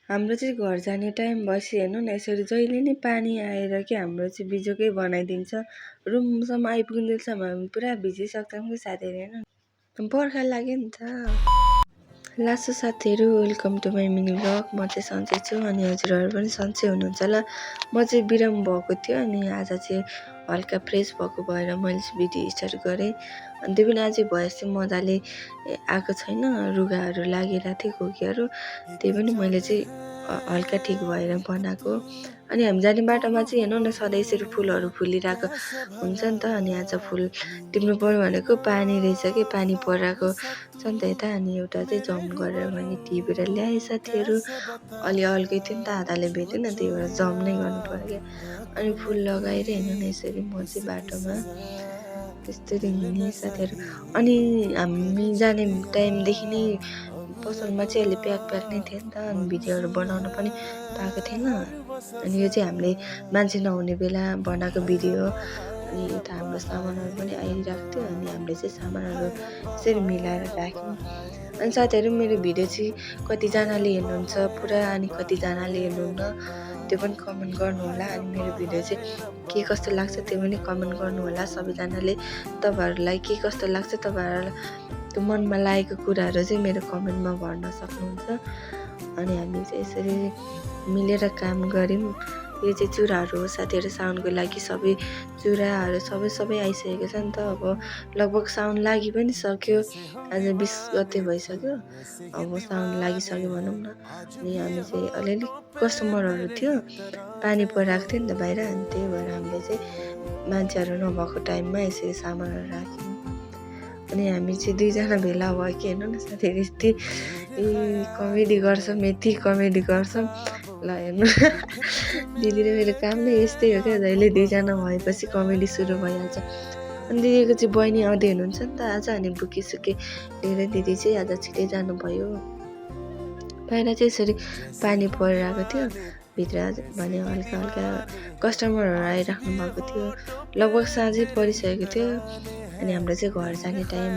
हाम्रो चाहिँ घर जाने टाइम भएपछि हेर्नु न यसरी जहिले नि पानी आएर कि हाम्रो चाहिँ बिजोकै बनाइदिन्छ। रुमसम्म आइपुग्नुसम्म हामी पुरा भिजिसक्छौँ कि साथीहरू हेर्नु न बर्खा लाग्यो नि त। लासो साथीहरू welcome to my mini vlog. म चाहिँ सन्चै छु अनि हजुरहरू पनि सन्चै हुनुहुन्छ होला। म चाहिँ बिराम भएको थियो अनि आज चाहिँ हल्का फ्रेस भएको भएर मैले चाहिँ भिडियो स्टार्ट गरेँ। अनि त्यो पनि अझै भएस चाहिँ मजाले आएको छैन, रुगाहरू लागिरहेको थियो खोकीहरू, त्यही पनि मैले चाहिँ हल्का ठिक भएर बनाएको। अनि हामी जाने बाटोमा चाहिँ हेर्नु न सधैँ यसरी फुलहरू फुलिरहेको हुन्छ नि त। अनि आज फुल टिप्नु पर्यो भनेको पानी रहेछ कि पानी परिरहेको छ नि त यता। अनि एउटा चाहिँ जम्प गरेर मैले टिपेर ल्याएँ साथीहरू। अलि हल्कै थियो नि त आधाले भेटेन, त्यही भएर जम्प नै गर्नु पर्यो क्या। अनि फुल लगाएर हेर्नु न यसरी म चाहिँ बाटोमा यस्तरी हिँडेँ साथीहरू। अनि हामी जाने टाइमदेखि नै पसलमा चाहिँ अलि प्याक नै थियो नि त। अनि भिडियोहरू बनाउनु पनि पाएको थिएन। अनि यो चाहिँ हामीले मान्छे नहुने बेला बनाएको भिडियो हो। अनि यता हाम्रो सामानहरू पनि आइरहेको थियो अनि हामीले चाहिँ सामानहरू यसरी मिलाएर राख्यौँ। अनि साथीहरू मेरो भिडियो चाहिँ कतिजनाले हेर्नुहुन्छ पुरा अनि कतिजनाले हेर्नुहुन्न, त्यो पनि कमेन्ट गर्नु होला। अनि मेरो भिडियो चाहिँ के कस्तो लाग्छ त्यो पनि कमेन्ट गर्नु होला सबैजनाले। तपाईँहरूलाई के कस्तो लाग्छ, तपाईँहरूको मनमा लागेको कुराहरू चाहिँ मेरो कमेन्टमा भन्न सक्नुहुन्छ। अनि हामी चाहिँ यसरी मिलेर काम गऱ्यौँ। यो चाहिँ चुराहरू हो साथीहरू, साउनको लागि सबै चुराहरू सबै आइसकेको छ नि त। अब लगभग साउन लागि पनि सक्यो, आज 20 गते भइसक्यो, अब साउन लागिसक्यो भनौँ न। अनि हामी चाहिँ अलिअलि कस्टमरहरू थियो, पानी परिरहेको थियो नि त बाहिर, अनि त्यही भएर हामीले चाहिँ मान्छेहरू नभएको टाइममा यसरी सामानहरू राख्यौँ। अनि हामी चाहिँ दुईजना भेला भयो कि हेर्नु न साथीहरू, यति कमेडी गर्छौँ, यति कमेडी गर्छौँ। ल हेर्नु दिदी र मेरो काम नै यस्तै हो क्या, जहिले दुईजना भएपछि कमेडी सुरु भइहाल्छ। अनि दिदीको चाहिँ बहिनी आउँदै हुनुहुन्छ नि त आज। अनि बुकीसुकी लिएर दिदी चाहिँ आज छिटै जानुभयो। बाहिर चाहिँ यसरी पानी परिरहेको थियो, भित्र भने हल्का हल्का कस्टमरहरू आइराख्नु भएको थियो। लगभग साँझै परिसकेको थियो अनि हाम्रो चाहिँ घर जाने टाइम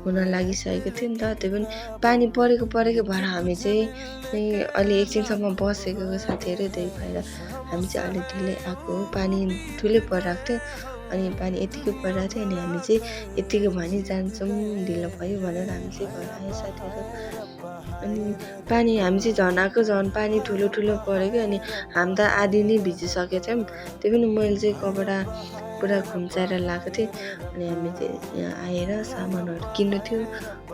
हुन लागिसकेको थियो नि त। त्यो पनि पानी परेको भएर हामी चाहिँ अलि एकछिनसम्म बसेको साथीहरू, त्यही भएर हामी चाहिँ अलि ढिलै आएको। पानी ठुलै परिरहेको थियो अनि पानी यतिकै परिरहेको थियो अनि हामी चाहिँ यतिकै भनी जान्छौँ, ढिलो भयो भनेर हामी चाहिँ घर आयो साथीहरू। अनि पानी हामी चाहिँ झन् पानी ठुलो पऱ्यो कि। अनि हामी त आधी नै भिजिसकेको थियौँ, त्यो पनि मैले चाहिँ कपडा पुरा खुम्चाएर लगाएको थिएँ। अनि हामी चाहिँ यहाँ आएर सामानहरू किन्नु थियो,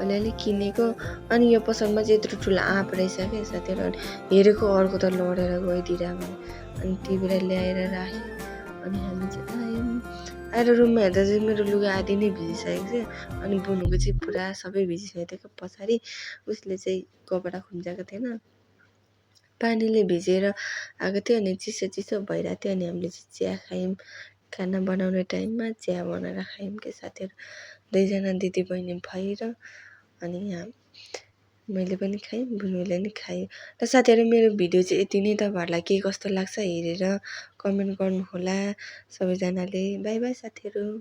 अलिअलि किनेको। अनि यो पसलमा चाहिँ यत्रो ठुलो आँप रहेछ क्या साथीहरू। अनि हेरेको अर्को त लडेर गइदिएर भने अनि टिपेर ल्याएर राखेँ। अनि हामी चाहिँ आएर रुममा हेर्दा चाहिँ मेरो लुगा आधी नै भिजिसकेको थियो। अनि बुनुको चाहिँ पुरा सबै भिजिसकेको थियो, पछाडि उसले चाहिँ कपडा खुम्चाएको थिएन, पानीले भिजेर आएको थियो अनि चिसो भइरहेको थियो। अनि हामीले चाहिँ चिया खायौँ, खाना बनाउने टाइममा चिया बनाएर खायौँ के साथीहरू, दुईजना दिदी बहिनी भएर। अनि यहाँ मैले पनि खाएँ, बुनुले नि खायो। र साथीहरू मेरो भिडियो चाहिँ यति नै, तपाईँहरूलाई के कस्तो लाग्छ हेरेर कमेन्ट गर्नु होला सबैजनाले। बाई बाई साथीहरू।